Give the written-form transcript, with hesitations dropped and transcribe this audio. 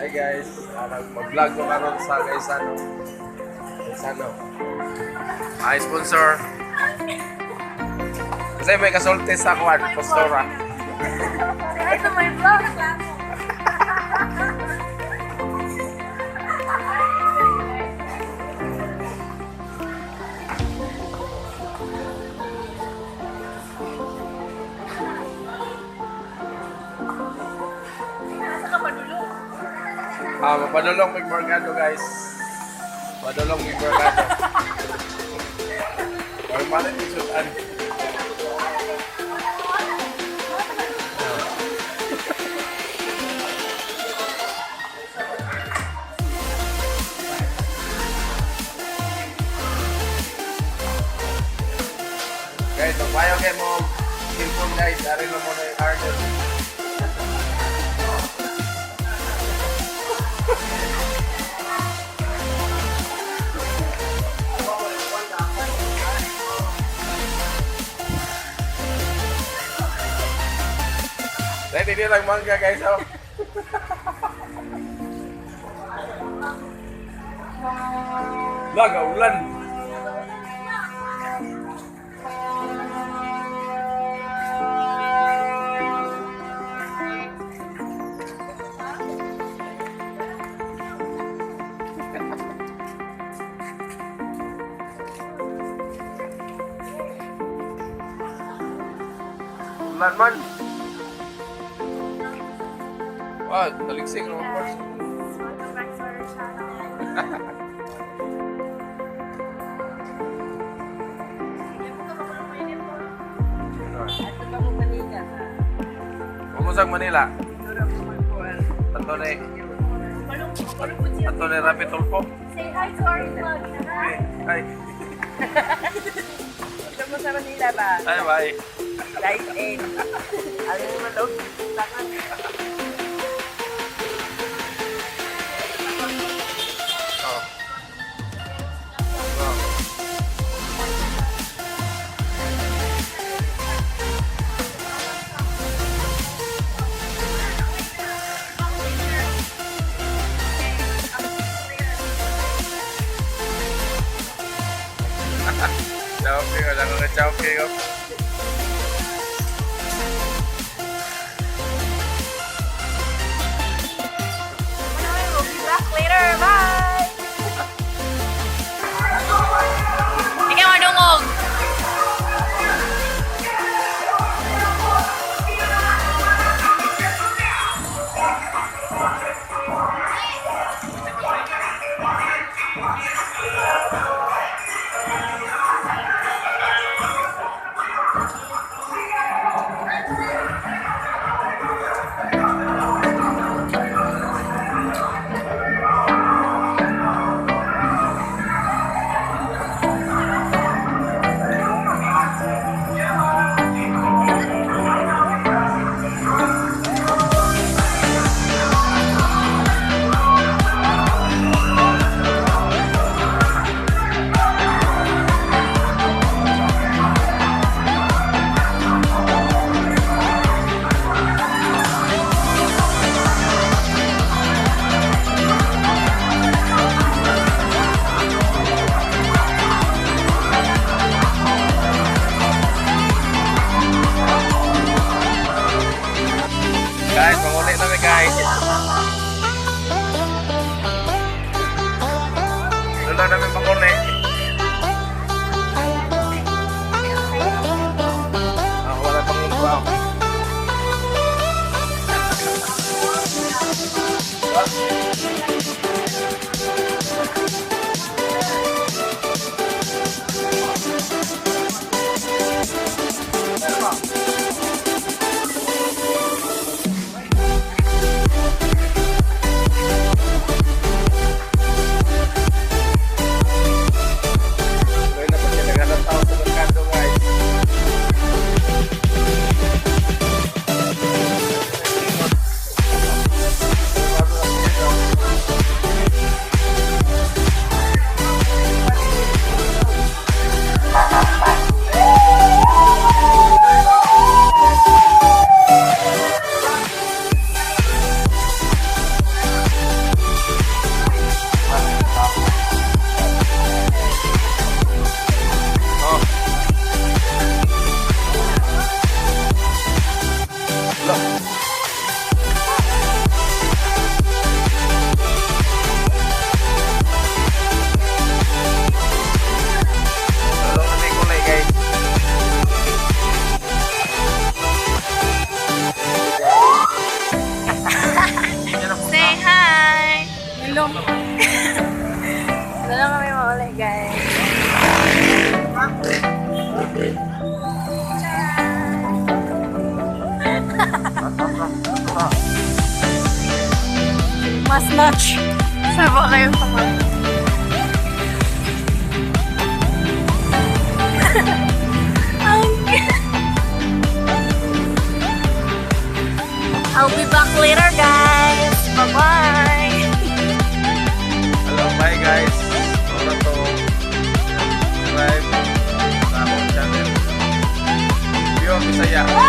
Hi guys, mag-vlog ko karon sa Gaisano. Gaisano. Hi, sponsor. Kasi may kasulti sa kuan, postura. Say hi to my vlog. Nasa ka padulong. Mapadulong mig Mercado, guys. Padulong mig Mercado. Or malit yung sudan. Guys, magbayo kayo mo cellphone, guys. Ari na muna yung harness. Dahil hindi lang mangga, guys. Oh. Laga ulan. Ulan man. Wah, taliksik naman po. Welcome back to our channel. Ato ko Manila. Kumusang Manila. Ato ni ato ni Rapi Tulfo. Say hi to our vlog. Hey, hi. Ito mo sa Manila ba? Hi, bye. Live in. Ano mo malog? Tangan. Oh. Oh. Chowking, wala ko ka-chowking, oh. We'll be back later. Bye! Ikaw madungog. Guys, panguli namin, guys. Doon lang namin panguli. Wala pang wow. Mas notch. Saba kayo sa mga. I'll be back later, guys. Bye-bye. Hello, bye guys. Mao to. Subscribe sa akong channel. Pure Bisaya.